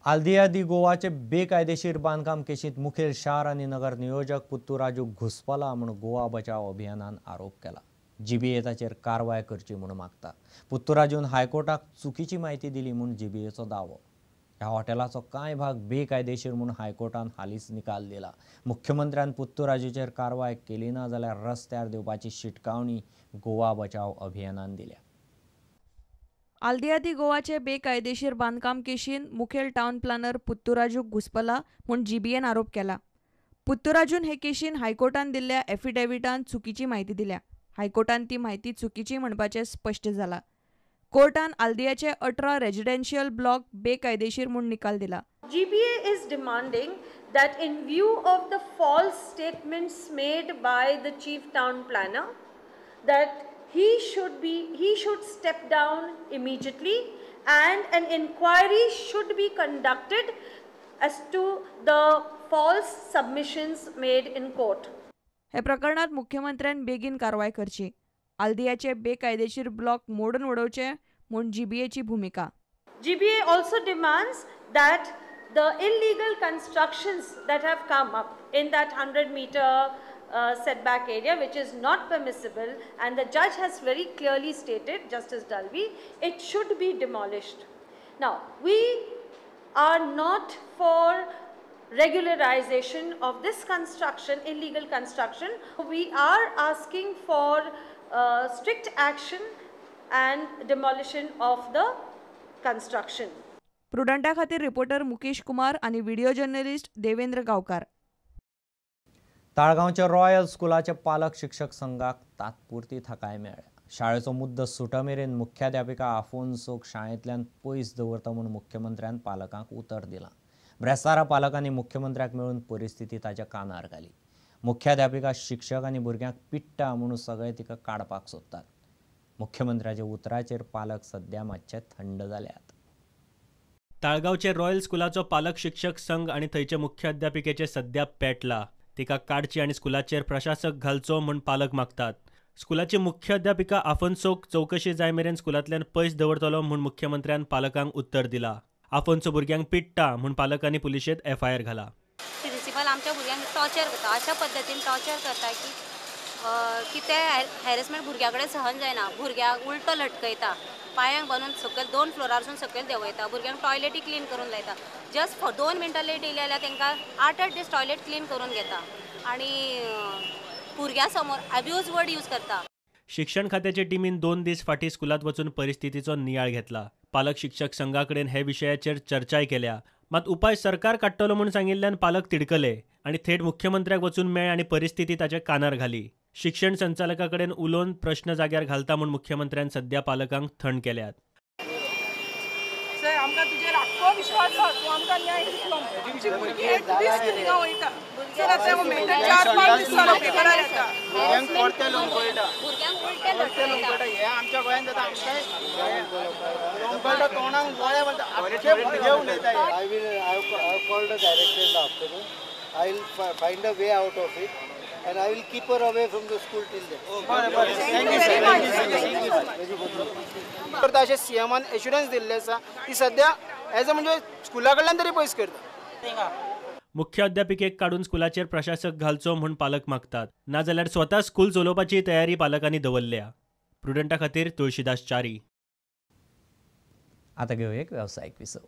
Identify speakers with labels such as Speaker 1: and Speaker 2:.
Speaker 1: आल्दिया दी गोवाचे बेकायदेशीर बांदकाम केशींत मुखेल शार आनी नगर नियोजक पुत्तुराजू घुसपला म्हूण गोवा बचाव अभियानान आरोप केला. जीबीए ताचेर कारवाय करची म्हूण मागता. पुत्तुराजून हायकोर्टाक चुकीची म्हायती दिली म्हूण जीबीएचो दावो. ह्या हॉटेलाचो कांय भाग बेकायदेशीर म्हूण हायकोर्टान हालींच निकाल दिला. मुख्यमंत्र्यान पुत्तुराजूचेर कारवाय केली ना जाल्यार रस्त्यार देवपाची शिटकावणी गोवा बचाव अभियानान दिल्या.
Speaker 2: आल्दिया दी गोवाचे बेकायदेशीर बांदकाम केशीन मुखेल टावन प्लानर पुत्तुराजू घुसपला म्हूण जीबीएन आरोप केला. पुत्तुराजून हे केशीन हायकोर्टान दिल्ल्या एफिडेविटान चुकीची म्हायती दिल्या. हायकोर्टान ती म्हायती चुकीची म्हणपाचें स्पश्ट जाला. कोर्टान आल्दियाचे 18 रेजिडेन्शियल ब्लॉक बेकायदेशीर म्हूण निकाल दिला.
Speaker 3: GBA is demanding that in view of the false statements made by the chief town planner that he should step down immediately and an inquiry should be conducted as to the false submissions made in court.
Speaker 2: हे प्रकरणात मुख्यमंत्र्यान बेगीन कारवाय करची. आल्दियाचे बेकायदेशीर block मोडून उडोवचे म्हूण जीबीएची भूमिका.
Speaker 3: GBA also demands that the illegal constructions that have come up in that 100-meter setback area, which is not permissible, and the judge has very clearly stated, Justice Dalvi, it should be demolished. Now, we are not for regularization of this construction, illegal construction. We are asking for strict action and demolition of the construction.
Speaker 2: प्रुडंटा खातीर reporter Mukesh Kumar आणि video journalist Devendra Gavkar.
Speaker 1: ताळगांवच्या royal स्कुलाच्या पालक शिक्षक संघाक तात्पुरती थाकाय मेळ्ळ्या. शाळेचो मुद्दो सुटमेरेन मुख्याध्यापिका आफोन्सोक शाळेंतल्यान पयस दवरता म्हूण मुख्यमंत्र्यान पालकांक उतर दिलां. ब्रेस्तारा पालकांनी मुख्यमंत्र्याक मेळून परिस्थिती ताच्या कानार घाली. मुख्याध्यापिका शिक्षक आनी भुरग्यांक पिट्टा म्हणून सगळे तिका काडपाक सोदतात. मुख्यमंत्र्याच्या उतराचेर पालक सद्या मातशे थंड जाल्यात.
Speaker 4: ताळगांवचे रॉयल स्कुलाचो पालक शिक्षक संघ आनी थंयचे मुख्याध्यापिकेचे सद्या पेटला. तिका काडची आनी स्कुलाचेर प्रशासक घालचो म्हूण पालक मागतात. स्कुलाची मुख्याध्यापिका आफोन्सोक चवकशी जाय मेरेन स्कुलांतल्यान पयस दवरतलो म्हूण मुख्यमंत्र्यान पालकांक उत्तर दिला. आफोन्सो भुरग्यांक पिट्टा म्हूण पालकांनी पुलिशेंत एफआयआर घाला.
Speaker 5: प्रिन्सिपल आमच्या भुरग्यांक टॉर्चर करता, अशा पद्दतीन टॉर्चर करता की ते हॅरेसमेंट भुरग्या कडेन सहन जायना. भुरग्यांक उल्टो लटकयता, पांयांक बांदून सकयल 2 फ्लोरारसून सकयल देंवयता, भुरग्यांक टॉयलेटी क्लीन करून लायता. जस्ट फॉर 2 मिनटां लेट येयले जाल्यार तांकां 8-8 दीस टॉयलेट क्लीन करून घेता आनी भुरग्यां समोर अब्यूज वर्ड यूज करता.
Speaker 4: शिक्षण खात्याचे टिमीन 2 दीस फाटीं स्कुलांत वचून परिस्थितीचो नियाळ घेतला. पालक शिक्षक संघा कडेन हे विशयाचेर चर्चाय केल्या. मात उपाय सरकार काडटलो म्हूण सांगिल्ल्यान पालक तिडकले आनी थेट मुख्यमंत्र्याक वचून मेळ्ळे आनी परिस्थिती ताच्या कानार घाली. शिक्षण संचालका कडेन उलोवन प्रश्न जाग्यार घालता म्हूण मुख्यमंत्र्यान सद्या पालकांक थंड केल्यात.
Speaker 6: सर, आमकां तुजेर आख्खो विश्वास आसा, तूं आमकां न्याय दितलो. आमची भुरगीं एक दीस थिंगा वयता. सर, आतां 4-5 दीस जालो पेपरार येता.
Speaker 7: भुरग्यांक परते लोंबकळटा, भुरग्यांक हे आमच्या गोंयांत जाता. आमकां लोंबकळटा, तोंडाक गोळे घालता, आख्खे भुरगे उलयता.
Speaker 8: I will I called the director in the afternoon. I will find a way out of it and I will keep her away from the school till then.
Speaker 6: Thank you very much.
Speaker 7: करता अशें सीएमान assurance दिल्लें आसा की सद्या as a म्हणजे स्कुला कडल्यान तरी पयस करता.
Speaker 4: मुख्याध्यापिकेक काडून स्कुलाचेर प्रशासक घालचो म्हूण पालक मागतात. नाजाल्यार स्वता स्कूल चलोवपाची तयारी पालकांनी दवरल्या.
Speaker 1: प्रुडंटा
Speaker 4: खातीर तुळशीदास च्यारी.
Speaker 1: आतां घेवया एक वेवसायीक विसव.